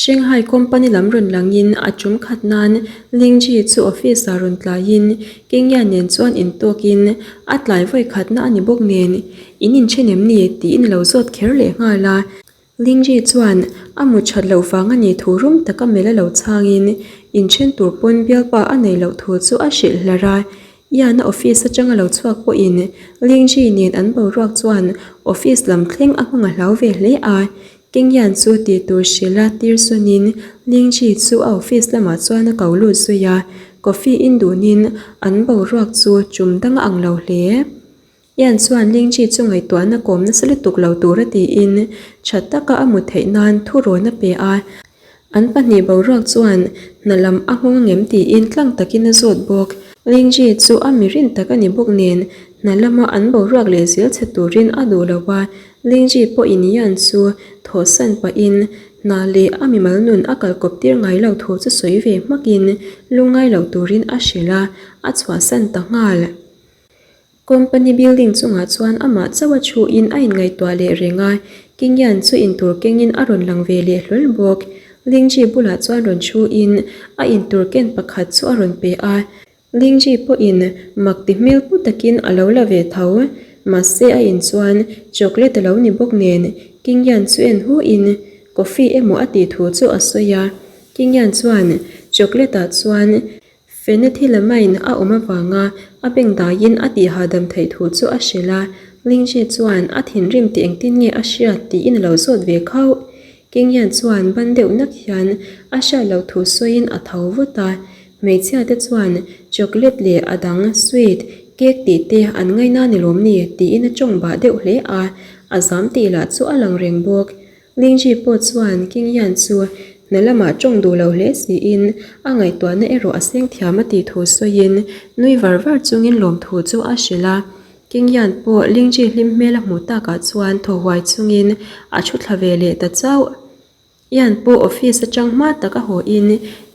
Shanghai company lam rawn langin a tum khat nan Lingji chu office ah rawn tlaiin Kengya nen chuan intawkin a tlai vawi khatna a ni bawk nen in inthen em ni tiin a lo zawt kher leh nghal a. Lingji chuan a mut that loh vang a nih thu rum taka melh a lo chhangin inthen tur pawn bialpa a neih loh thu chu a hrilh hlar a. Ian-a office atanga lo chhuak pawhin Lingji nen an boruak chuan office lam thleng a nghawng a hlau ve hle a. Kengyan chu tih tur hrilh a tir sawnin Lingji chu a office lamah chuan a ko lut zui a, coffee in dunin an boruak chu tum dang a ang lo hle. Ian chuan Lingji chu ngaihtuahna kawm nasa lutuk lo tura tiin tha taka a mu theih nan thurawn a pe a. An pahnih boruak chuan hna lam a nghawng ngem tiin tlang takin a zawt bawk. Lingji chu a mi rin tak a ni bawk nen hna lama an boruak leh zel chhe turin a duh lo a, Lingji pawhin Yan chu thawhsan pahin hna leh a mimal nun a kalkawp tir ngai lo thu chu sawi ve hmakin lungngai lo turin a hrilh a, a chhuahsan ta nghal. Company building chungah chuan amah chauh a thuin a inngaihtuah leh reng a, Kingyan chu intur kengin a rawn lang ve leh hlawl bawk. Lingji bulah chuan rawn thuin a intur ken pakhat chu a rawn pe a. Lingji pawhin mak ti hmel pu takin a lo la ve tho. Mahse a in chuan chocolate a lo ni bawk nen Kingyan chu en hu in coffee emaw a tih thu chu a sawi a. Kingyan chuan chocolate ah chuan Phenethylamine a awm avanga a beng daiin a tih hahdam theih thu chu a hrilh a, Lingji chuan a thinrim tih engtin nge a hriat tiin a lo zawt ve khauh. Kingyan chuan ban deuh nak hian a hriat loh thu sawiin a tho vut a, hmeichhia te chuan chocolate leh a dang sweet, cake tih te an ngaina ni lawm ni tiin a tawng bah deuh hle a, a zam tih lah chu a lang reng bawk. Lingji pawh chuan King Yan chu hna lamah tawng duh lo hle siin a ngaihtuahna erawh a seng thiam a tih thu sawiin nui var var chungin lawmthu chu a hrilh a. King Yan pawh Lingji hlim hmel a hmuh takah chuan thaw huai chungin a thu thla ve leh ta chauh. Yan pawh office atang hma tak a haw in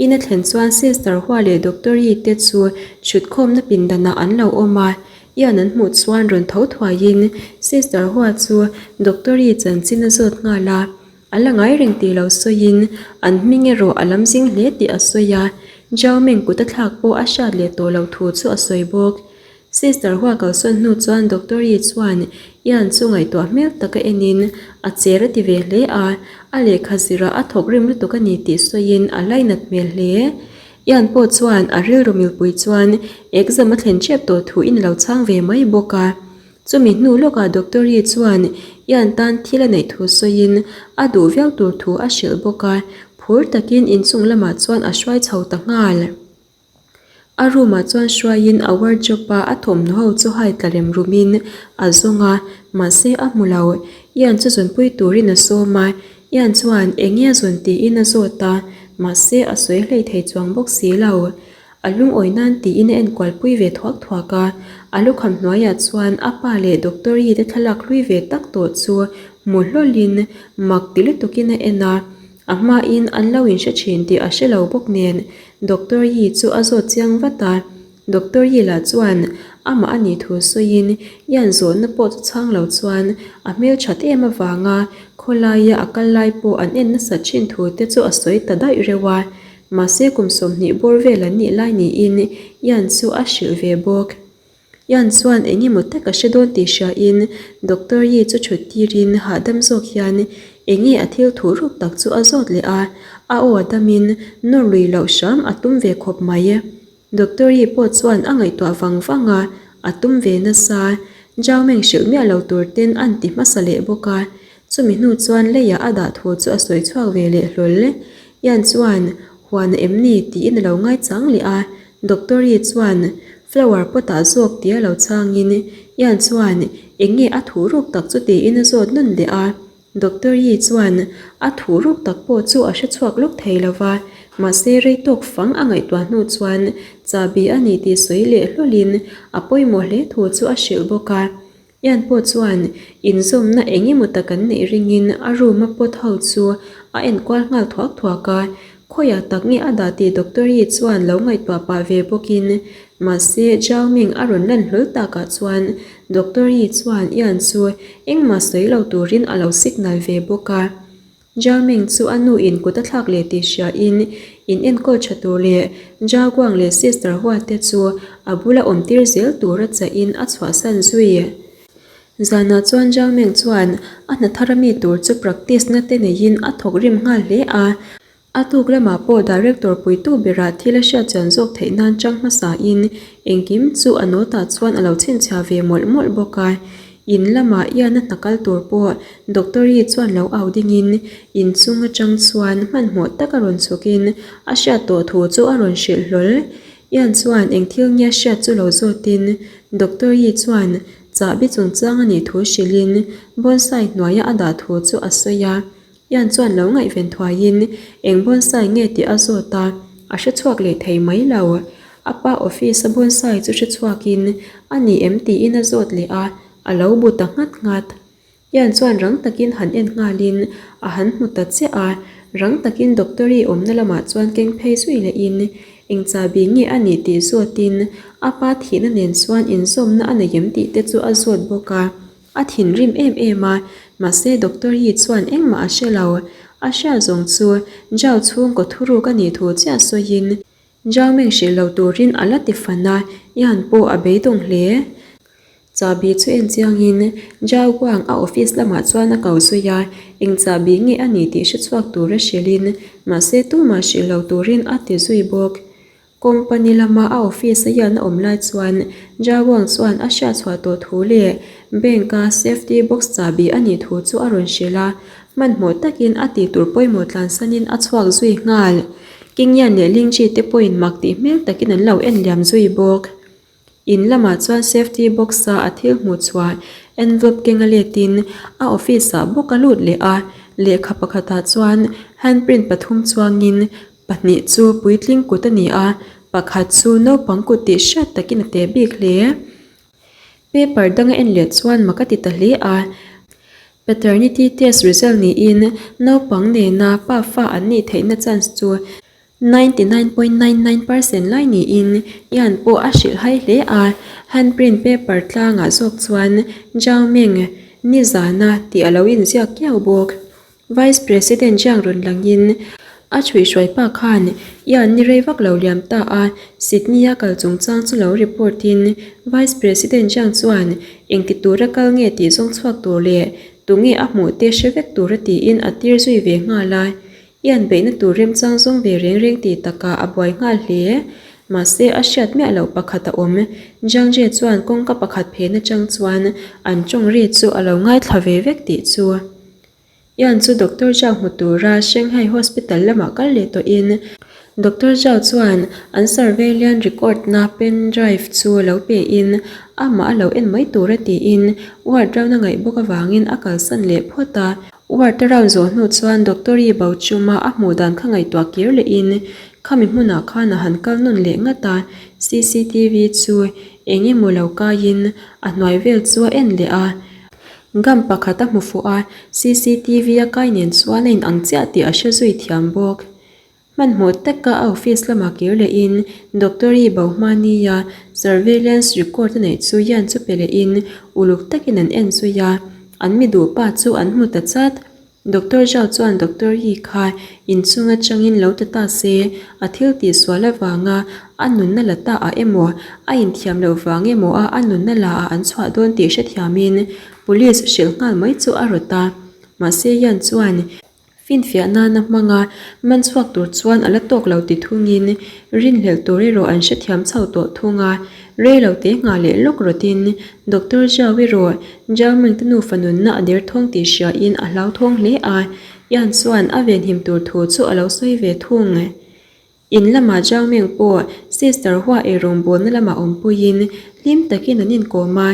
in a thlen chuan Sister Hua leh Doctor Yi te chu thutkhawmna pindanah an lo awm a. Ian an hmuh chuan rawn tho thuaiin Sister Hua chu Doctor-i chanchin a zawt nghal a, a la ngai reng tih lo sawiin an hming erawh a lam zing hle tih a sawi a, Zhao Meng kut a thlak pawh a hriat leh tawh loh thu chu a sawi bawk. Sister Hua kalsawn hnu chuan Doctor-i chuan Ian chu ngaihtuah hmel taka enin a cher a ti ve hle a, a lehkha zirah a thawk rim lutuk a ni tih sawiin a lainat hmel hle. Ian pawh chuan a rilru milpui chuan exam a thlen ṭep tawh thu in a lo chhang ve mai bawk a. Chumi hnu lawkah Doctor Yi chuan Ian tan thil a neih thu sawiin a duh viau tur thu a hrilh bawk a, phur takin inchung lamah chuan a hruai chho ta nghal. A room ah chuan hruaiin a wardrobe a a thawmhnaw ho chu hai tla rem rumin a zawng a, mahse a hmu lo. Ian chu zawnpui turin a sawm a, Ian chuan eng nge a zawn tiin a zawt a, mahse a sawi hlei thei chuang bawk si lo. A lungawi nan tiin a enkual pui ve thuak thuak a, a lukham hnuaiah chuan a pa leh Doctor Yi te thlalak hlui ve tak tawh chu hmu hlawlhin mak ti lutukin a en a, a hmain an lo inhre thin tih a hre lo bawk nen Doctor Yi chu a zawt chiang vat a. Doctor Yi lah chuan amah a nih thu sawiin Ian zawhna pawh chu chhang lo chuan a hmel that em avanga khawlaia a kal lai pawh an en nasat thin thu te chu a sawi ta daih reuh a. Mahse kum 20 bawr vel an nih lai niin Ian chu a hrilh ve bawk. Ian chuan eng emaw tak a hre dawn tih hriain Doctor Yi chu thut tirin hahdam zawk hian eng nge a thil thuh ruk tak chu a zawt leh a, a aw a damin nawr lui loh hram a tum ve khawp mai. Doctor Yi pawh chuan a ngaihtuah vang vang a, a tum ve nasa. Zhao Meng hrilh miah lo tur ten an ti hmasa leh bawk a. Chumi hnu chuan leiah a dah thu chu a sawi chhuak ve leh hlawl. Ian chuan, Huan a em ni? tiin a lo ngaichang leh a. Doctor Yi chuan, Flower pot ah zawk tia lo chhangin Ian chuan, Eng nge a thuh ruk tak chu tiin a zawt nawn leh a. Doctor Yi chuan a thuh ruk tak pawh chu a hre chhuak lawk thei lo va, mahse rei tawk fang a ngaihtuah hnu chuan chahbi a ni tih sawi leh hlawlin a pawimawh hle thu chu a hrilh bawk a. Ian pawh chuan inzawmna eng emaw tak an neih ringin a room a pot ho chu a enkual nghal thuak thuak a, khawiah tak nge a dah tih Doctor Yi chuan lo ngaihtuah pah ve bawkin mahse Zhao Ming a rawn lan hlawl takah chuan Doctor Yi chuan Ian chu engmah sawi lo turin a lo signal ve bawk a. Zhao Ming chu a nu in kut a thlak leh tih hria in in enkawl tha tur leh Zhao Guang leh Sister Hua te chu a bula awm tir zel tur a chah in a chhuahsan zui. Zanah chuan Zhao Ming chuan a hna thar a mi tur chu practice na te neiin a thawk rim nghal hle a. A tuk lamah pawh Director puitu berah thil a hriat chian zawk theih nan chang hmasa in engkim chu a note ah chuan a lo chhinchhiah ve mawlh mawlh bawk a. In lamah Ian-a hna kal tur pawh Doctor Yi chuan lo au ding in in chung atang chuan hmanhmawh tak a rawn chhuk in a hriat tawh thu chu a rawn hrilh hlawl. Ian chuan eng thil nge a hriat chu lo zawt in Doctor Yi chuan chahbi chungchang a nih thu hrilh in bonsai hnuaia a dah thu chu a sawi a. Ian chuan lo ngaihven thuaiin eng bonsai nge tih a zawt a, a hre chhuak leh thei mai lo. A pa office a bonsai chu hre chhuakin a ni em tiin a zawt leh a, a lo bu ta nghat nghat. Ian chuan rang takin han en nghalin a han hmu ta chiah a, rang takin Doctori awmna lamah chuan keng phei zui lehin eng chahbi nge a nih tih zawtin a pa thihna nen chuan inzawmna a nei em tih te chu a zawt bawk a. A thinrim em em a, mahse Doctor Yi chuan engmah a hre lo. A hriat zawng chu Zhao chhungkaw thuruk a nih thu chiah sawiin Zhao Meng hrilh lo turin a la ti fan a, Yan pawh a beidawng hle. Chahbi chu en chiangin Zhao Guang a office lamah chuan a ko zui a, eng chahbi nge a nih tih hre chhuak tura hrilhin mahse tumah hrilh lo turin a ti zui bawk. Company lama a office a hian a awm lai chuan Jaguang chuan a hriat chhuah tawh thu leh bank a safety box chahbi a nih thu chu a rawn hrilh a, hmanhmawh takin a tih tur pawimawh tlansanin a chhuak zui nghal. Kingyan leh Lingchi te pawhin mak tih hmel takin an lo en liam zui bawk. In lamah chuan safety box a a thil hmuh chhuah envelope keng a letin a office ah bawk a lut leh a, lehkha pakhatah chuan handprint pathum chuangin pahnih chu puitling kut a ni a, pakhat chu naupang kut tih hriat takin a teh bik hle. Paper dang a en leh chuan mak a ti ta hle a, paternity test result niin naupang nena pa fa an nih theihna chance chu 99.99 percent lai niin Ian pawh a hrilh hai hle a, handprint paper tlangah zawk chuan Zhao Meng nizana tih a lo inziak kiau bawk. Vice President Jiang rawn langin a chhuihhruai pa khan Ian ni rei vak lo liam ta a, Sydney a kal chungchang chu lo report in Vice President Jiang chuan engti tura kal nge tih zawng chhuak tur leh tunge a hmuh te hre vek tura tiin a tir zui ve nghal a. I an beihna tur remchang zawng ve reng reng tih takah a buai nghal hle. Mahse, a hriat miah loh pakhat a awm. Jiang Jie chuan kawngka pakhat phen atang chuan an tawng ri chu a lo ngaithla ve vek tih chu. Ian chu Doctor Zhao hmu tura Shanghai Hospital lamah kal leh tawhin Doctor Zhao chuan an surveillance record na pen drive chu lo pein amah a lo en mai tura tiin ward round a ngaih bawk avangin a kalsan leh phawt a. Ward a round zawh hnu chuan Doctor Yi Bo Chuma a hmuh dan kha ngaihtuah kir lehin khami hmunah khan a han kal nawn leh ngat a, cctv chu eng emaw lo kaiin a hnuai vel chu a en leh a. Gam pakhat a hmu fuh a, cctv a kai nen chuan a inang chiah tih a hre zui thiam bawk. Hmanhmawh taka a office lamah kir lehin Doctor Yi Bo hmania surveillance record a neih chu Yan chu pe lehin uluk takin an en zui a, an mi duh pa chu an hmu ta chat. Doctor Zhao chuan Doctor Yi kha inchung atangin lo ta ta se, a thil tih sual avanga a nunna la ta ah emaw, a inthiam loh vang emaw a a nunna la ah an chhuah dawn tih hrethiamin police hrilh nghal mai chu a rawt a. Mahse Yan chuan. Finfiah nana hmanga man chhuak tur chuan a la tawk lo ti thungin rinhlelh tur erawh an hrethiam chho tawh thung a, rei lo te nghah leh lawk rawtin Doctor Zhao erawh Zhao Ming te nufa nunna a derthawng tih hriain a hlauthawng hle a, Yan chuan a venhim tur thu chu a lo sawi ve thung. In lamah Zhao Meng pawh Sister Hua eirawngbawlna lamah awmpuiin hlim takin an inkawm a,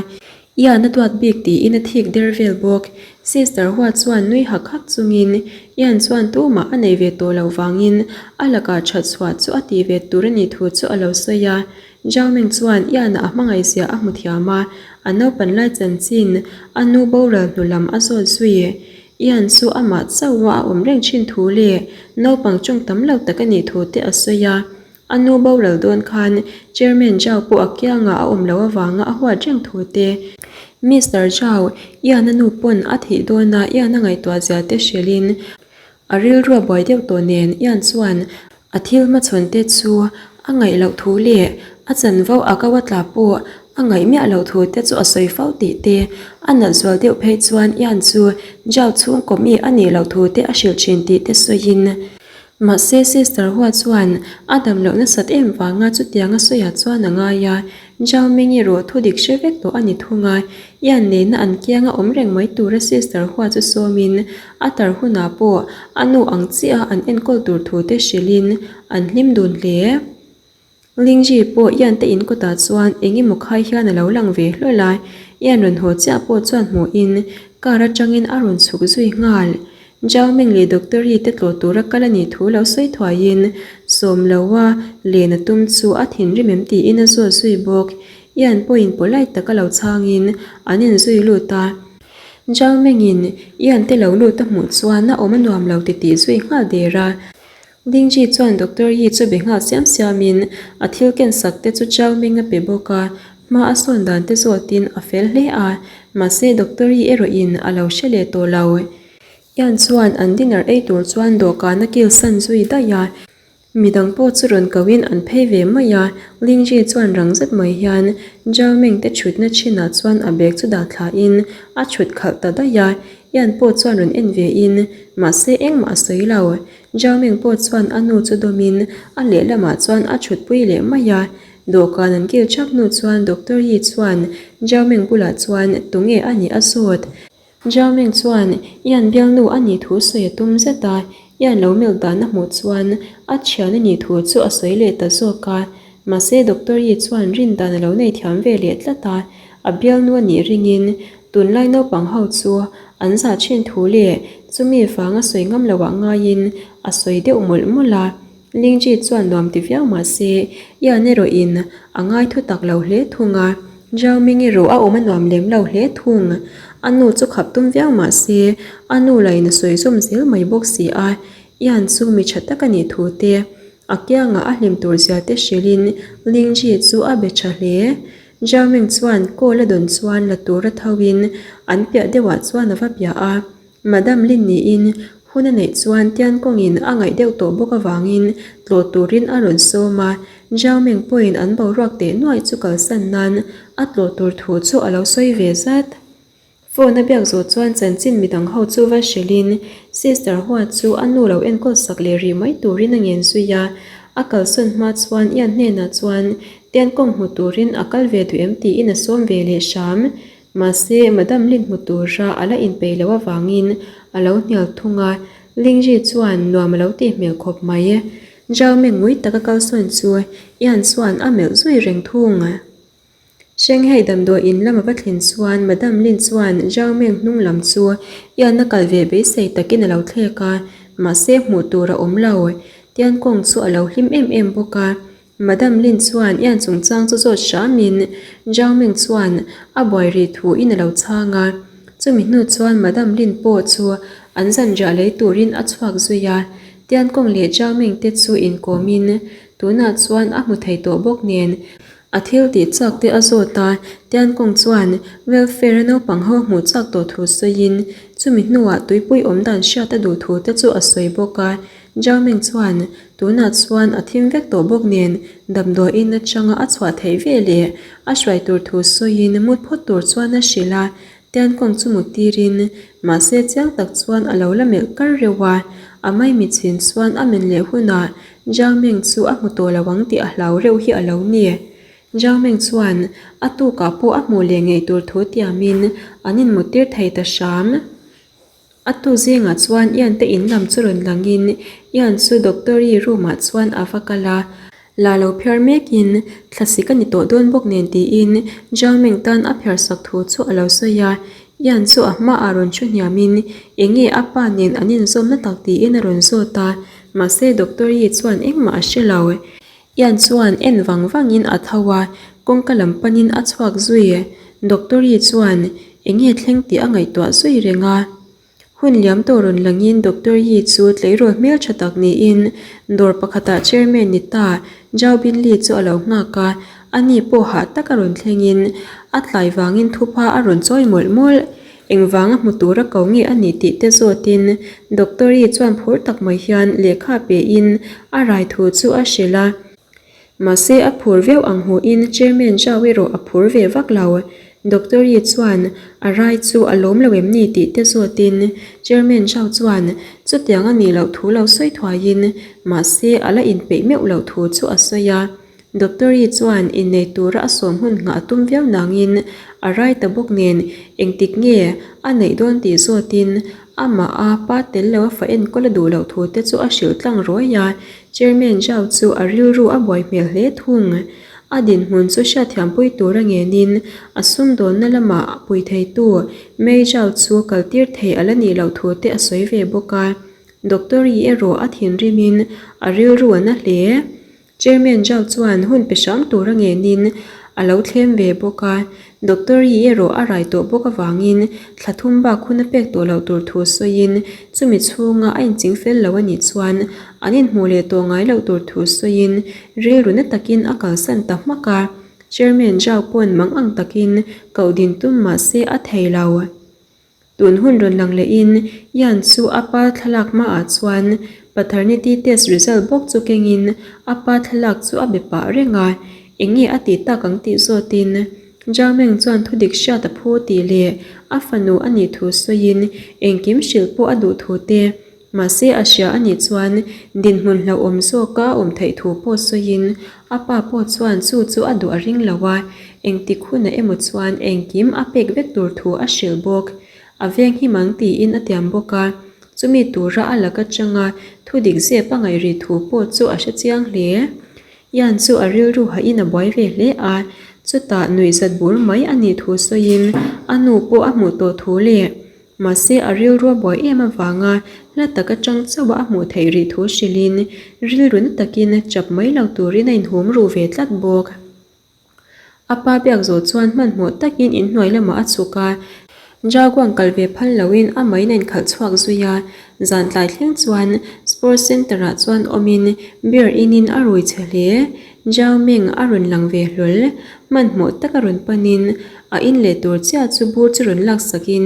Ian a duat bik tiin a thik der vel bawk. Sister Hua chuan nui hak hak chungin Ian chuan tumah a nei ve tawh loh vangin a lakah that chhuah chu a tih ve tur a nih thu chu a lo sawi a. Zhao Meng chuan Ian-a a hmangaihzia a hmu thiam a, a naupan lai chanchin a nu boral hnu lam a zawt zui. Ian chu amah chauha a awm reng thin thu leh naupang tawng tam lo tak a nih thu te a sawi a. A nu boral dawn khan Chairman Zhao pawh a kiangah a awm loh avanga a huat reng thu te, Mister Zhao, Ian-a nu pawn a thih dawna Ian-a ngaihtuah zia te hrilhin. A rilru a buai deuh tawh nen Ian chuan a thil hmachhawn te chu a ngaih loh thu leh a chanvo a ko a tla pawh a ngaih miah loh thu te chu a sawi fo tih te, a nalh zual deuh phei chuan Ian chu Zhao chhungkaw mi a nih loh thu te a hrilh thin tih te sawiin. Mahse Sister Hua chuan a dam loh nasat em vanga chutianga sawiah chuan a ngai a, Zhao Ming erawh thu dik hre vek tawh a ni thung a, Ian nena an kianga awm reng mai tura Sister Hua chu sawmin a tar hunah pawh a nu ang chiah a an enkawl tur thu te hrilhin an hlim dun hle. Lingji pawh Ian te in kawtah chuan eng emaw khai hian a lo lang ve hlawl a, Ian rawn haw chiah pawh chuan hmuhin car atangin a rawn chhuk zui nghal. Zhao Ming leh Doctor Yi te tlawh tura kal a nih thu lo sawi thuaiin sawm loa len a tum chu a thinrim em tiin a zawt zui bawk. Ian pawhin polite taka lo chhangin an inzui lut a. Zhao Mingin Ian te lo lut a hmuh chuan a awm a nuam lo titih zui nghal der a. Dingji chuan Doctor Yi chu be nghal siam siamin a thil ken sak te chu Chao Ming a pe bawk a, hma a sawn dan te zawtin a fel hle a, mahse Doctor Yi erawhin a lo hre leh tawh lo. Ian chuan an dinner ei tur chuan dawhkan a kil san zui daih a, midang pawh chu rawn kohin an phei ve mai a, Lingji chuan rang zet mai hian Zhao Ming te thutna thinah chuan a bag chu dah thlain a thut khalh ta daih a, Ian pawh chuan rawn en ve in mahse engmah a sawi lo. Zhao Ming pawh chuan a nu chu dawmin a lehlamah chuan a thutpui leh mai a. Dawhkan an kil thap hnu chuan Doctor Yi chuan Zhao Ming bulah chuan tunge a nih a zawt. Zhao Ming chuan Ian bialnu a nih thu sawi a tum zet a, Ian lo melh dan a hmuh chuan a thian a nih thu chu a sawi leh ta zawk a. Mahse Doctor Yi chuan rin dan a lo nei thiam ve leh tlat a, a bialnu a nih ringin Tunlai naupang ho chu an zah thin thu leh chumi vang a sawi ngam loh ah ngaiin a sawi deuh mawlh mawlh a. Lingji chuan nuam ti viau mah se Ian erawh in a ngai thu tak lo hle thung a. Zhao Ming erawh a awm a nuam lem lo hle thung. A nu chu khap tum viau mah se a nu lah in a sawi zawm zel mai bawk si a. Ian chu mi tha tak a nih thu te a kiangah a hlim tur zia te hrilhin Lingji chu a be tha hle. Zhao-Ming chuan call a dawn chuan la tura tho in an piah deuhah chuan a va bia a. Madam Lin niin hun a neih chuan Tiankawngin a ngaih deuh tawh bawk avangin tlawh turin a rawn sawm a. Zhao-Ming pawhin an boruak teh nuaih chu kalsan nan a tlawh tur thu chu a lo sawi ve zat. Phone a biak zawh chuan chanchin midang ho chu va hrilhin Sister Hua chu a nu lo enkawl sak leh rih mai turin a ngen zui a. A kalsawn hma chuan Ian hnenah chuan Tiankawng hmu turin a kal ve duh em tiin a sawm ve leh hram. Mahse, Madam Lin hmu tura a la inpeih loh avangin a lo hnial thung a, Lingji chuan nuam a lo tih hmel khawp mai. Zhao Meng ngui taka kalsawn chu Ian chuan a melh zui reng thung. Shanghai damdawi in lam a va thlen chuan Madam Lin chuan Zhao Meng hnung lam chu Ian a kal ve beisei takin a lo thlek a, mahse hmuh tur a awm lo. Tiankawng chu a lo hlim em em bawk a. Madam Lin chuan Ian chungchang chu zawt hramin Zhao Meng chuan a buai rih thu in a lo chhang a. Chumi hnu chuan Madam Lin pawh chu an zanriah lei turin a chhuak zui a. Tiankawng leh Zhao Meng te chu inkawmin tunah chuan a hmu thei tawh bawk nen A thil tih chak te a zawt a, Tiankawng chuan welfare a naupang ho hmuh chak tawh thu sawiin chumi hnuah tuipui awm dan hriat a duh thu te chu a sawi bawk a. Zhao Ming chuan tunah chuan a thim vek tawh bawk nen damdawiin atanga a chhuah theih ve leh a hruai tur thu sawiin mut phawt tur chuan a hrilh a, Tiankawng chu mut tirin mahse chiang tak chuan a lo la melh kar reuh a, a maimichhin chuan a men leh hunah Zhao Meng chu a hmu tawh lo ang tih a hlau reuh hi a lo ni. Zhao Meng chuan a tukah pawh a hmuh leh ngei tur thu tiamin an inmuttir thei ta hram. A tu zingah chuan Ian te in lam chu rawn langin Ian chu Doctor-i room-ah chuan a va kal a. La lo phiar mekin thlasik a ni tawh dawn bawk nen tiin Zhao Meng tan a phiar sak thu chu a lo sawi a. Ian chu a hmaah rawn thu hniamin enge a pa nen an inzawmna tak tiin a rawn zawt a. Mahse Doctor Yi chuan engmah a hre lo. Ian chuan en vang vangin a tho a, kawngka lam panin a chhuak zui. Doctor Yi chuan enge thleng tih a ngaihtuah zui reng a. Hun liam tawh rawn langin Doctor Yi chu tleirawl hmeltha tak niin dawr pakhatah chairman ni ta Zhao Binli chu a lo nghak a, ani pawh hah tak a rawn thlengin a tlai vangin thupha a rawn chawi mawlh mawlh. Engvanga hmu tura ko nge a nih tih te zawtin Doctor-i chuan phur tak mai hian lehkha pein a rai thu chu a hrilh a. Mahse a phur viau ang hmuhin Chairman Zhao erawh a phur ve vak lo. Doctor-i chuan a rai chu a lawm lo em ni tih te zawtin Chairman Zhao chuan chutiang a nih loh thu lo sawi thuaiin mahse a la inpeih meuh loh thu chu a sawi a. Doctor-i chuan innei tura a sawm hun nghah a tum viau nangin a rai ta bawk nen engtik nge a neih dawn tih zawtin amah a pa tel lo a fa enkawl a duh loh thu te chu a hrilh tlang ruai a, Chairman Zhao chu a rilru a buai hmel hle thung. A dinhmun chu hriatthiampui tura ngenin a sumdawnna lamah pui theitu Mei Zhao chu kaltir thei a la nih loh thu te a sawi ve bawk a, Doctor-i erawh a thinrimin a rilru a na hle. Chairman Zhao chuan hun pe hram tur a ngenin a lo thlem ve bawk a, Doctor Yi erawh a rai tawh bawk avangin thla thum bak hun a pek tawh loh tur thu sawiin chumi chhunga a inching fel lo a nih chuan an inhmuh leh tawh ngai loh tur thu sawiin rilru na takin a kalsan ta hmak a, Chairman Zhao pawn mang ang takin koh din tum mah se a thei lo. Tun hun rawn lang lehin Ian chu a pa thlalak hmaah chuan paternity test result bawk chu kengin a pa thlalak chu a be pah reng a, eng nge a tih tak ang tih zawtin Zhao Meng chuan thudik hriat a phu tih leh a fanu a nih thu sawiin engkim hrilh pawh a duh thu te Mahse a hria a nih chuan dinhmun hlauhawm zawka a awm theih thu pawh sawiin a pa pawh chuan chu chu a duh a ring lo a, engtik hunah emaw chuan engkim a pek vek tur thu a hrilh bawk. A veng him ang tiin a tiam bawk a, chumi tura a lak atanga thu dik zep a ngaih rih thu pawh chu a hre chiang hle. Ian chu a rilru hahin a buai ve hle a, chutah nuihzat bur mai a nih thu sawiin a nu pawh a hmuh tawh thu leh Mahse a rilru a buai em avanga hla tak atang chauh a a hmuh theih rih thu hrilhin rilru na takin chap mai lo turin a inhum ruh ve tlat bawk. A pa biak zawh chuan hmanhmawh takin inhnuai lamah a chhuk a, Jaguang kal ve phal loin a main a inkhalh chhuak zui a, zan tlai thleng chuan Sports Centre ah chuan awmin beer inin a rui chhe hle. Zhao Meng a rawn lang ve hlawl, hmanhmawh taka rawn panin a in leh tur chiah chu bur chu rawn laksakin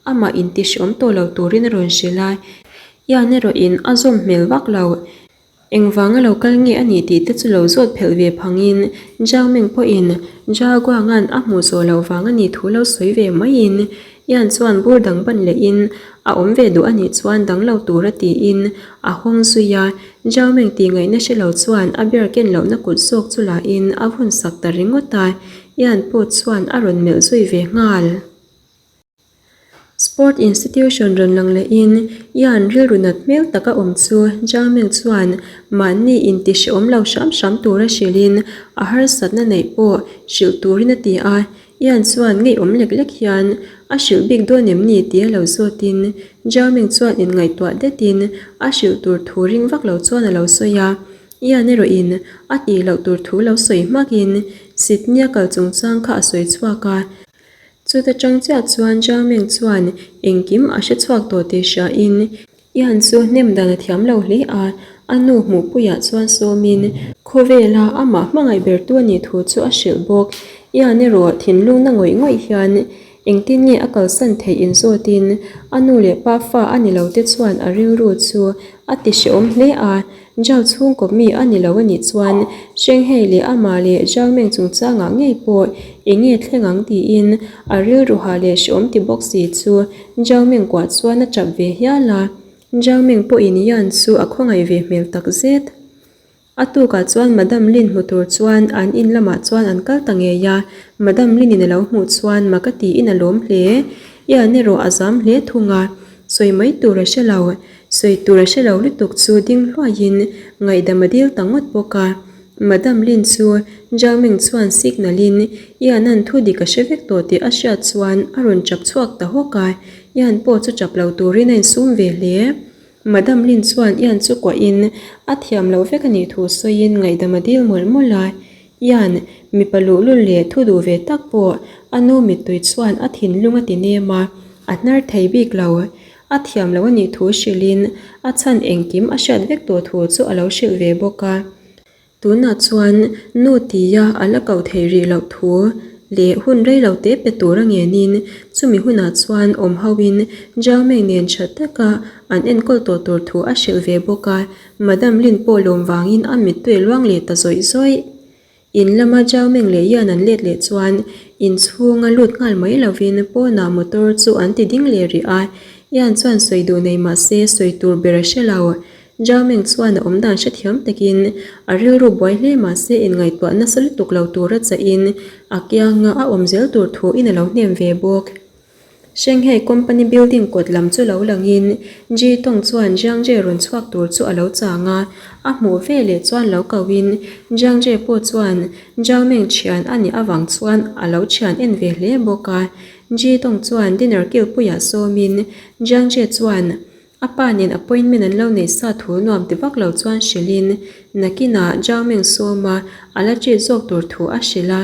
amah intihhreawm tawh lo turin a rawn hrilh a, Ian erawhin a zawm hmel vak lo. Engvanga lo kal nge a nih tih te chu lo zawt phelh ve phangin Zhao Meng pawhin Zhao Guanga'n a hmuh zawh loh vang a nih thu lo sawi ve maiin Ian chuan bur dang ban lehin a awm ve duh a nih chuan dang lo tura tiin a hawng zui a, Zhao Meng tih ngaihna hre lo chuan a ber ken lohna kut zawk chu lahin a vun sak ta ringawt a, Ian pawh chuan a rawn melh zui ve nghal. Sport institution rawn lang lehin Ian rilru nat hmel taka awm chu Zhao Meng chuan mahni inti hrehawm lo hram hram tura hrilhin a harsatna neih pawh hrilh turin a ti a, Ian chuan ngeiawm lek lek hian a hrilh bik dawn em ni tia lo zawtin Zhao Ming chuan inngaihtuah detin a hrilh tur thu ring vak lo chuan a lo sawi a. Ian erawhin a tih loh tur thu lo sawi hmakin Sydney a kal chungchang kha a sawi chhuak a. Chuta tang chiah chuan Zhao Ming chuan engkim a hre chhuak tawh tih hriain Ian chu hnem dan a thiam lo hle a, a nu hmuhpuiah chuan sawmin khawvela amah hmangaih bertu a nih thu chu a hrilh bawk. Ian erawh thinlung na ngawih ngawih hian engtin nge a kalsan theih inzawtin a nu leh pa fa a ni lo te chuan a rilru chu a ti hrehawm hle a, Zhao chhungkaw mi a ni lo a nih chuan Shenghei leh amah leh Zhao Meng chungchangah ngei pawh eng nge thleng ang tiin a rilru hah leh hrehawm ti bawk si chu Zhao Meng kuah chuan a tap ve hial a, Zhao Meng pawhin Yan chu a khawngaih ve hmel tak zet. A tukah chuan Madam Lin hmu tur chuan an in lamah chuan an kal ta ngei a, Madam Lin in a lo hmuh chuan mak a tiin a lawm hle. Yan erawh a zam hle thung a, sawi mai tur a hre lo. Sawi tur a hre lo lutuk chu ding hluaiin ngaihdam a dil ta ngawt bawk a. Madam Lin chu Zhao Ming chuan signal in Ian an thu dik a hre vek tawh tih a hriat chuan a rawn chap chhuak ta hawk a, Ian pawh chu chap lo turin a insum ve hle. Madam Lin chuan Ian chu kuahin a thiam loh vek a nih thu sawiin ngaihdam a dil mawlh mawlh a. Ian, mipa luhlul leh thu duh ve tak pawh a nu mittui chuan a thinlung a ti nem a, a hnar thei bik lo. A thiam lo a nih thu hrilhin a chhan engkim a hriat vek tawh thu chu a lo hrilh ve bawk a. Tunah chuan nu tia a la koh theih rih loh thu leh hun rei lo te pe tur a ngenin chumi hunah chuan awm hoin Zhao Meng nen tha taka an enkawl tawh tur thu a hrilh ve bawk a, Madam Lin pawh lawm vangin a mittui a luang leh ta zawih zawih. In lama Zhao Meng leh Yan an let leh chuan in chhunga lut nghal mai lovin pawnah motor chu an ti ding leh rih a, Yan chuan sawi duh nei mah se sawi tur ber a hre lo. Zhao Meng chuan a awmdan hrethiam takin a rilru buai hle mah se inngaihtuah nasa lutuk lo tura chahin a kianga a awm zel tur thuin a lo hnem ve bawk. Shanghai Company building kawt lam chu lo langin Ji Tong chuan Jiang Jie rawn chhuak tur chu a lo chang a, a hmuh ve leh chuan lo kohin Jiang Jie pawh chuan Zhao Meng thian a nih avang chuan a lo thian en ve hle bawk a. Ji Tong chuan dinner kilpuiah sawmin Jiang Jie chuan A pa nen appointment an lo neih sa thu nuam ti vak lo chuan hrilhin nakinah Zhao Meng sawma a la treat zawk tur thu a hrilh a.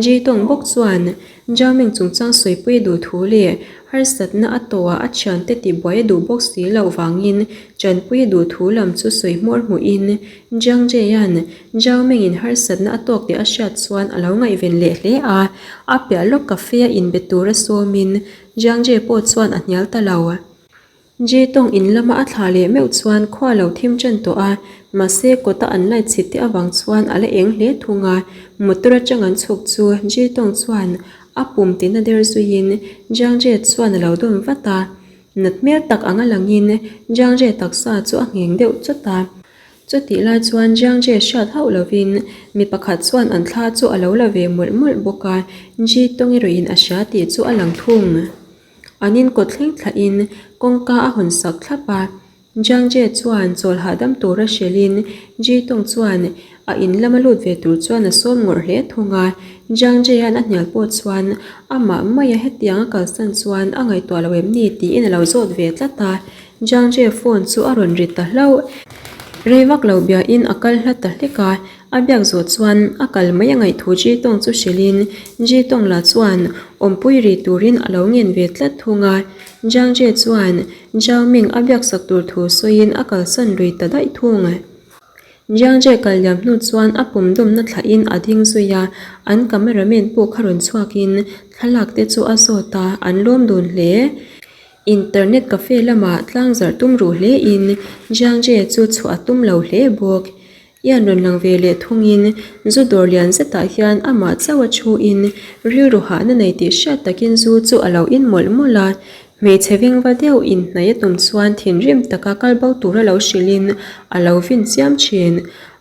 Ji Tong bawk chuan Zhao Meng chungchang sawipui duh thu leh harsatna a tawhah a thiante tihbuai a duh bawk si loh vangin chanpui a duh thu lam chu sawi hmawr hmuhin Jiang Jie-a'n Zhao Meng-in harsatna a tawk tih a hriat chuan a lo ngaihven leh hle a. A piah lawk cafe-a inbe tura sawmin Jiang Jie pawh chuan a hnial ta lo. Jitong in lama a thla leh meuh chuan khua lo thim ṭan tawh a, mahse kawta an light chhit te avang chuan a la eng hle thung a. Motor atang an chhuk chu Jitong chuan a pum tina der zuiin Jiangje chuan a lo dawm vat a. Nat hmel tak anga langin Jiangje taksa chu a ngheng deuh chawt a. Chutih lai chuan Jiangje hriat hauh lovin mi pakhat chuan an thla chu a lo la ve mawlh mawlh bawk a, Jitong erawhin a hria tih chu a lang thung. An inkawt thleng thlahin kawngka a hawn sak thlap a. Jiang Jie chuan chawl hahdam tura hrilhin Ji Tong chuan a in lama lut ve tur chuan a sawm ngawrh hle thung a. Jiang Jie-a'n a hnial pawh chuan amah maia hetiang a kalsan chuan a ngaihtuah lo em ni tiin a lo zawt ve tlat a. Jiang Jie phone chu a rawn ri ta hlauh. Rei vak lo biain a kal hla ta hlek a. A biak zawh chuan a kal mai a ngaih thu Ji Tong chu hrilhin Ji Tong lah chuan awmpui ri turin a lo ngen ve tlat thung a. Jiang Jie chuan Zhao Ming a biak sak tur thu sawiin a kalsan lui ta daih thung. Jiang Jie kal liam hnu chuan a pum dawmna thlahin a ding zui a, an cameraman pawh kha rawn chhuakin thlalak te chu a zawt a, an lawm dun hle. Internet cafe lamah tlangzarh tum ruh hlein Jiang Jie chu chhuah a tum lo hle bawk. Ian rawn lang ve leh thungin zu dawr lian zetah hian amah chauh a thuin rilru hahna nei tih hriat takin zu chu a lo in mawlh mawlh a. Hmeichhe vengva deuh inhnaih a tum chuan thinrim taka kal bo tura lo hrilhin a lo vin chiam thin.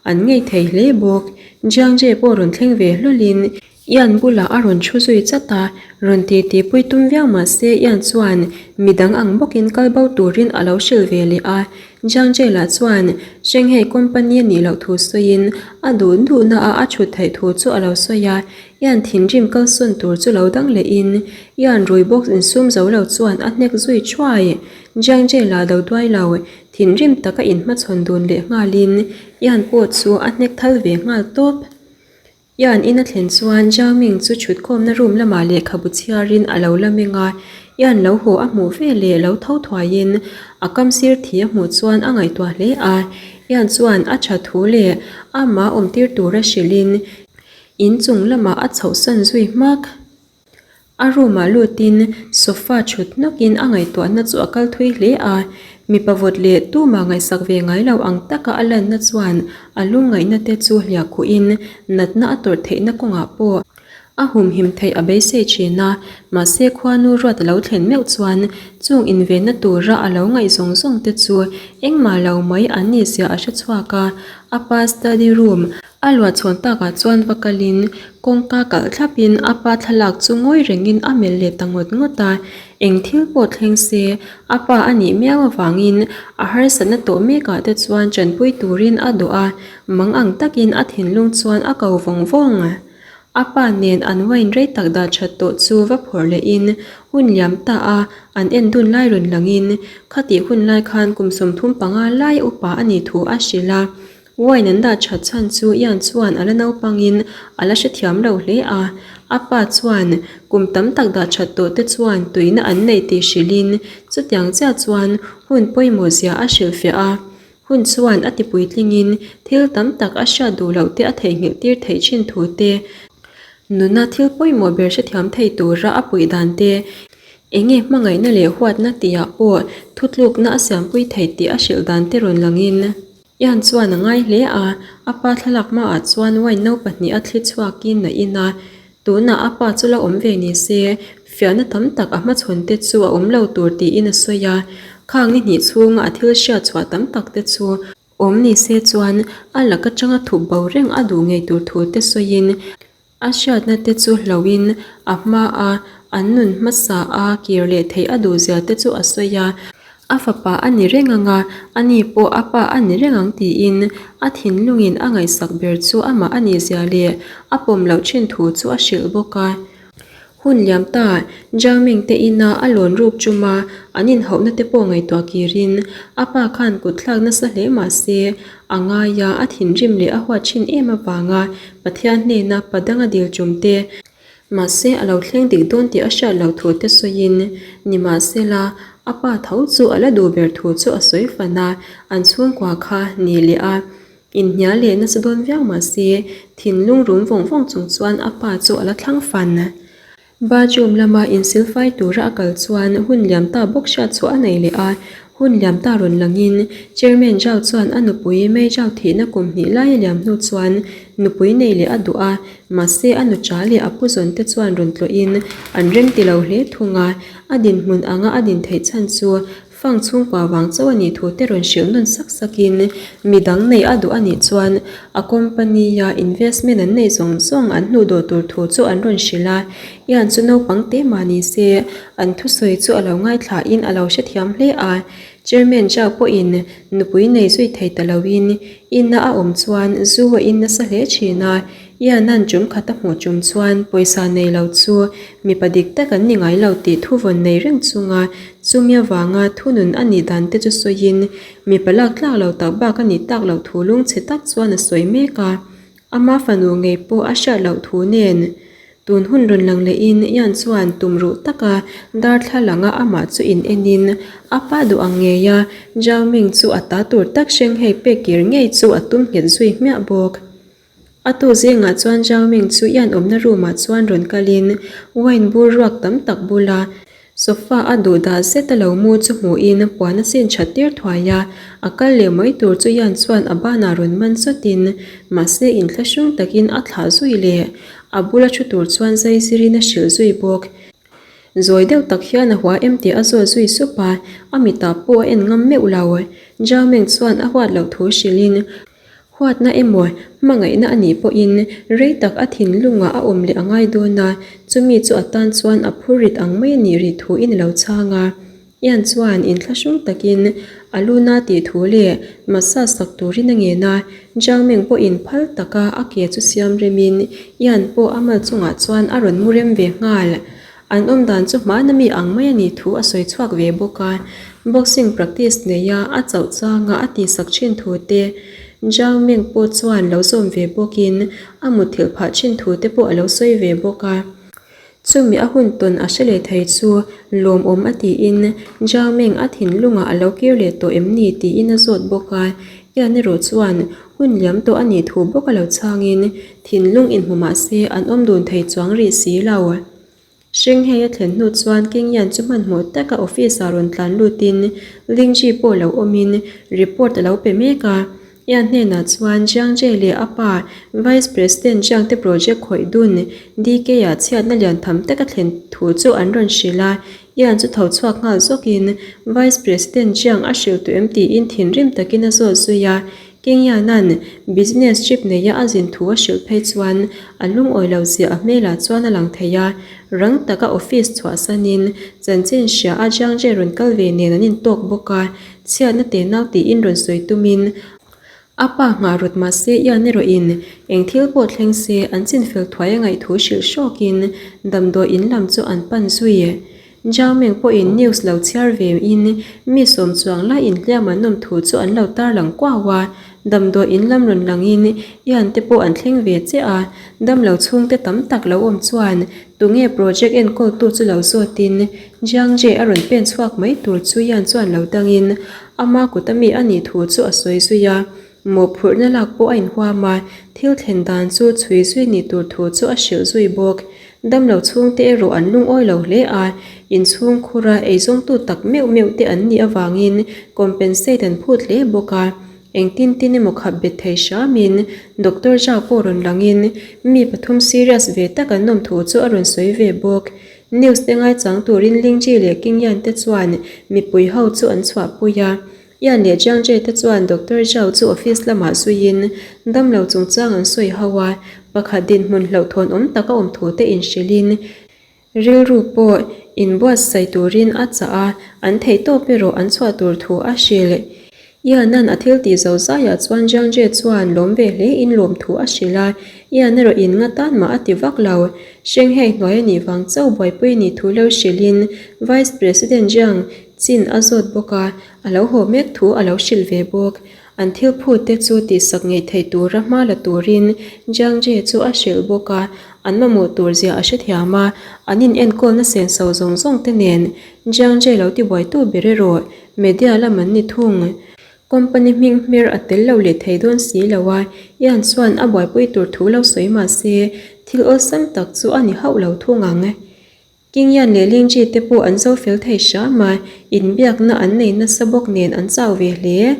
An ngei thei hle bawk. Jiangje pawh rawn thleng ve hlawlhin Ian bulah a rawn thu zui chat a, rawn ti ti pui tum viau mah se Ian chuan midang ang bawkin kal bo turin a lo hrilh ve leh a. Jiang Jie lah chuan Shanghai company a nih loh thu sawiin a duh duhna ah a thut theih thu chu a lo sawi a. Ian thinrim kalsawn tur chu lo dang lehin Ian rui box insum zo lo chuan a hnek zui thuai. Jiang Jie lah do duai lo, thinrim taka inhmachhawn dun leh nghalin Ian pawh chu a hnek thal ve nghal tawp. Ian in a thlen chuan Zhao Ming chu chhutkhawmna room lamah lehkhabu chhiarin a lo la meng a, Ian lo haw a hmuh ve leh lo tho thuaiin a kam sir thi a hmuh chuan a ngaihtuah hle a, Ian chuan a tha thu leh amah awmtir tura hrilhin in chung lamah a chhohsan zui hmak. A room ah lutin sofa thut hnawkin a ngaihtuahna chu a kal thui hle a, mipa vawt leh tumah ngaihsak ve ngai lo ang taka a lanna chuan a lungngaihna te chu hliah khuhin natna a tawrh theihna kawngah pawh a humhim theih a beisei thin a, mahse khuanu ruat a lo thlen meuh chuan chung invenna tura a lo ngaih zawng zawng te chu engmah lo mai an nih zia a hre chhuak a, a pa study room A luahchhawn takah chuan va kalin kawngka kalh thlapin a pa thlalak chu ngawi rengin a melh leh ta ngawt ngawt a. Eng thil pawh thleng se, a pa a nih miau avangin a harsatna tawh mekah te chuan tanpui turin a duh a, mang ang takin a thinlung chuan a ko vawng vawng. A pa nen an wine rei tak dah that tawh chu va phawrh lehin hun liam ta a, an en dun lai rawn langin khatih hun lai khan kum 35 lai upa a nih thu a hrilh a. Wine an dah that chhan chu Ian chuan a la naupangin a la hrethiam lo hle a. A pa chuan kum tam tak dah that tawh te chuan tuihna an nei tih hrilhin chutiang chiah chuan hun pawimawh zia a hrilhfiah a. Hun chuan a ti puitlingin thil tam tak a hriat duh loh te a theihnghilh tir theih thin thu te. Nuna thil pawimawh ber hrethiam thei tura a puih dan te, enge hmangaihna leh huatna tihah pawh thutlukna a siampui thei tih a hrilh dan te rawn langin. Ian chuan a ngai hle a, a pa thlalak hmaah chuan wine no pahnih a thli chhuakin a in a, tunah a pa chu la awm ve ni se, fiahna tam tak a hmachhawn te chu a awm lo tur tiin a sawi a, khang ni hnih chhunga a thil hriat chhuah tam tak te chu awm ni se chuan a lak atanga thup bo reng a duh ngei tur thu te sawiin A hriatna te chu hlohin a hma a, an nun hmasa a kir leh theih a duhzia te chu a sawi a. A fapa a ni reng ang a, ani pawh a pa a ni reng ang tiin a thinlungin a ngaihsak ber chu amah a nihzia leh a pawm loh thin thu chu a hrilh bawk a. Hun liam ta, Jiangming te ina a lawn ruk chuma an inhauhna te pawh ngaihtuah kirin a pa khan kut thlak nasa hle mah se a ngai a, a thinrim leh a huat thin em avanga Pathian hnena pa danga dil chum te, mahse a lo thleng dik dawn tih a hriat loh thu te sawiin nimahsela a pa tho chu a la duh ber thu chu a sawi fan a, an chhungkua kha ni leh a Inhnial leh nasa dawn viau mah se, thinlung rum vawng vawng chung chuan a pa chu a la thlang fan. Bathroom lama insilfai tura a kal chuan hun liam ta bawk hriat chhuah a nei leh a, hun liam ta rawn langin Chairman Zhao chuan a nupui Mei Zhao thihna kum hnih lai a liam hnu chuan nupui nei leh a duh a, mahse a nucha leh a puzawn te chuan rawn tlawhin an rem ti lo hle thung a, a dinhmun anga a din theih chhan chu Fang chhungkua vang chauh a nih thu te rawn hrilh nawn sak sakin mi dang neih a duh a nih chuan a company-a investment an neih zawng zawng an hnuh dawh tur thu chu an rawn hrilh a. Ian chu naupang te mah ni se an thusawi chu a lo ngaithlain a lo hrethiam hle a. Chairman Zhao pawhin nupui nei zui thei ta loin ina a awm chuan zu a in nasa hle thin a. Ian-a'n tum khat a hmuh tum chuan pawisa nei lo chu mipa dik tak an ni ngai lo tih thuvawn nei reng chunga chumi avanga thunun a nih dan te chu sawiin mipa lak tlak lo tak bak a nih tak loh thu lungchhe tak chuan a sawi mek a. Ama fanu ngei pawh a hriat loh thu nen tun hun rawn lang lehin Ian chuan tumruh taka darthlalanga amah chu in enin a pa duh ang ngeia Zhao Ming chu a ta tur tak hreng hei pek kir ngei chu a tum nghet zui hmiah bawk. A tu zingah chuan Zhao Ming chu ian awmna room ah chuan rawn kalin wine bur ruak tam tak bula sofa a duh dah zet a lo mu chu hmuhin puan a chin that tir thuai a, a kal leh mai tur chu ian chuan a banah rawn man chawtin mahse inthlahrung takin a thlah zui leh a bula thu tur chuan zai zirin a hrilh zui bawk. Zawi deuh tak hian a hua em tih a zawt zui sup a, a mitah pawh a en ngam meuh lo. Zhao Ming chuan a huat loh thu hrilhin Huatna emaw, hmangaihna a nih pawhin rei tak a thinlungah a awm leh a ngai dawn a, chumi chu a tan chuan a phur rit ang mai a nih rih thuin a lo chhang a. Ian chuan inthlahrung takin a lu na tih thu leh massage sak turin a ngen a, Zhang Meng pawhin phal taka a ke chu siam remin Ian pawh a mal chungah chuan a rawn mu rem ve nghal. An awm dan chu hmana mi ang mai a nih thu a sawi chhuak ve bawk a, boxing practice neia a chauh changa a tihsak thin thu te, Zhao Meng pawh chuan lo zawm ve bawkin a mutthilh phah thin thu te pawh a lo sawi ve bawk a. Chumi a hun tawn a hre leh thei chu lawmawm a tiin Zhao Meng a thinlungah a lo kir leh tawh em ni tiin a zawt bawk a, Ian erawh chuan hun liam tawh a nih thu bawk a lo chhangin thinlung inhmu mah se an awm dun thei chuang rih si lo. Hringhei a thlen hnu chuan Kingyan chu hmanhmawh taka office ah rawn tlan lutin Lingji pawh lo awmin report a lo pe mek a. Ian hnenah chuan Jiang Jie leh a pa Vice President Jiang te project khawih dun DK ah chhiatna lian tham tak a thlen thu chu an rawn hrilh a. Ian chu tho chhuak nghal zawkin Vice President Jiang a hrilh tawh em tiin thinrim takin a zawt zui a. Kingyanan business trip neia a zin thu a hrilh phei chuan a lungawi lo zia a hmelah chuan a lang thei a, rang taka office chhuahsanin chanchin hria a Jiangje rawn kal ve nen an intawk bawk a, chhiatna te nau tiin rawn sawi tumin a pa nghah rawt mahse Ian erawhin eng thil pawh thleng se an chinfel thuai a ngaih thu hrilh hrawkin damdawi in lam chu an pan zui. Zhao Meng pawhin news lo chhiar ve in mi sawm chuang lai inhliam an awm thu chu an lo tarlang kuau a, damdawi in lam rawn langin Ian te pawh an thleng ve chiah a, damlo chhungte tam tak lo awm chuan tunge project enkawltu chu lo zawtin Jiang Jie a rawn pen chhuak mai tur chu Ian chuan lo dangin ama kut ami a nih thu chu a sawi zui a. Mawhphurhna lak pawh a inhuam a, thil thlen dan chu chhui zui nih tur thu chu a hrilh zui bawk. Damlo chhungte erawh an lungawi lo hle a, inchhungkhura eizawngtu tak meuh meuh te an nih avangin compensate an phut hle bawk a. Engtin tin emaw khap bet thei hramin Doctor Zhao pawh rawn langin mi pathum serious ve tak an awm thu chu a rawn sawi ve bawk. News te ngaichang turin Lingji leh Qingyan te chuan mipui ho chu an chhuahpui a. Ian leh Jiang Jie te chuan Doctor Zhao chu office lamah zuiin damlo chungchang an sawi ho a, pakhat dinhmun hlauhthawn awm tak a awm thu te inhrilhin rilru pawh inbuatsaih turin a chah a, an theihtawp erawh an chhuah tur thu a hrilh. Ian-a'n a thil tih zo zaiah chuan Jiang Jie chuan lawm ve hlein lawm thu a hrilh a, Ian erawh in nga tan mah a ti vak lo. Shanghai hnuai a nih vang chauh buaipui nih thu lo hrilhin Vice President Jiang chin a zawt bawk a, A lo haw mek thu a lo hrilh ve bawk. An thil phut te chu tihsak ngei theih tura hma la turin Jiang Jie chu a hrilh bawk a, an mamawh tur zia a hrethiam a, an in enkawlna senso zawng zawng te nen Jiang Jie lo tibuaitu ber erawh media lam an ni thung. Company hming hmer a tel lo leh thei dawn si lo a, Ian chuan a buaipui tur thu lo sawi mah se thil awlsam tak chu a ni hauh lo thung ang. Kingyan leh Lingji te pawh an zo fel thei hram a, inbiakna an nei nasa bawk nen an chau ve hle.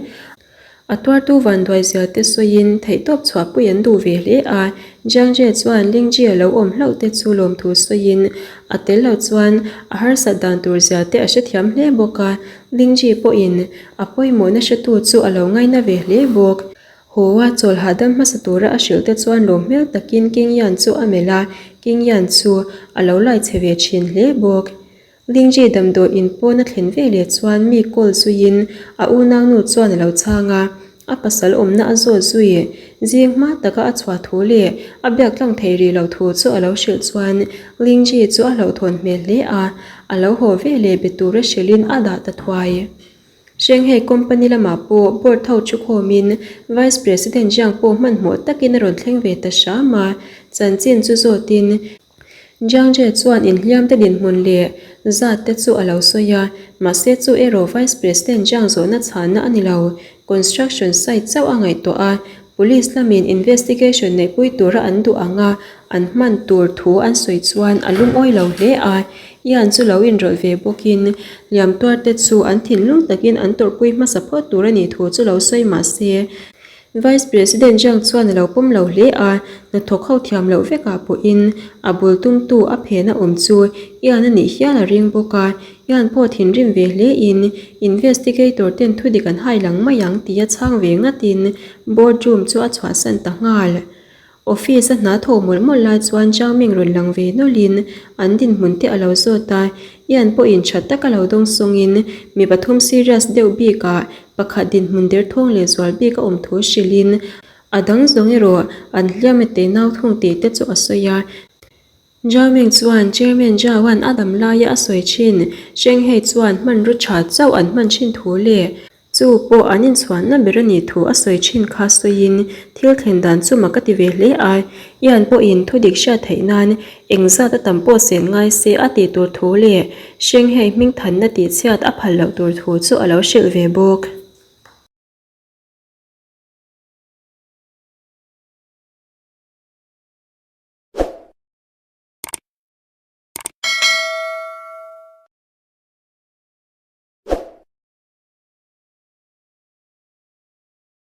A tuartu vanduai zia te sawiin theihtawp chhuahpui an duh ve hle a, Jiangje chuan Lingji a lo awm hlauh te chu lawmthu sawiin a tel lo chuan a harsat dan tur zia te a hrethiam hle bawk a, Lingji pawhin a pawimawhna hretu chu a lo ngaina ve hle bawk. Haw a chawl hahdam hmasa tura a hrilh te chuan lawm hmel takin King Yan chu a melh a, King Yan chu a lo lai chhe ve thin hle bawk. Lingji damdawi in pawn a thlen ve leh chuan mi call zuiin a unaunu chuan a lo chhang a, a pasal awmna a zawt zui. Zing hma taka a chhuah thu leh a biak tlang thei rih loh thu chu a lo hrilh chuan Lingji chu a hlauhthawn hmel hle a, a lo haw ve leh be tura hrilhin a dah ta thuai. Shanghai company lamah pawh board ho thu khawmin Vice President Jiang pawh hmanhmawh takin a rawn thleng ve ta hram a, chanchin chu zawtin Jiang Jie chuan inhliamte dinhmun leh zat te chu a lo sawi a, mahse chu erawh Vice President Jiang zawhna chhanna a ni lo, construction site chauh a ngaihtuah a, Police lamin investigation neihpui tura an duh ang a, an hman tur thu an sawi chuan a lungawi lo hle a. Ian chu lo inrawlh ve bawkin liam tuarte chu an thinlung takin an tawrhpui hmasa phawt tur a nih thu chu lo sawi mah se, Vice President Jiang chuan a lo pawm lo hle a, hnathawk ho thiam loh vekah pawhin a bul tumtu a phena awm chu Ian a nih hial a ring bawk a. Ian pawh thinrim ve hle in investigator ten thudik an hai lang mai ang tih a chhang ve ngat in board room chu a chhuahsan ta nghal. Office a hna tho mawlh mawlh lai chuan Zhang Ming rawn lang ve nawlh in an dinhmun te a lo zawt a, Ian pawh in tha tak a lo dawng sawng in mi pathum serious deuh bik ah pakhat dinhmun derthawng leh zual bik a awm thu hrilh in a dang zawng erawh an hliam e te nau thung tih te chu a sawi a. Zhao Ming chuan Chairman Zhao-a'n a dam laia a sawi thin Shanghai chuan hmanraw tha chauh an hman thin thu leh chu pawh an inchhuanna ber a nih thu a sawi thin kha sawiin thil thlen dan chu mak a ti ve hle a, Ian pawhin thudik hriat theih nan engzat a tam pawh sen ngai se a tih tur thu leh Shanghai hmingthanna tihchhiat a phal loh tur thu chu a lo hrilh ve bawk.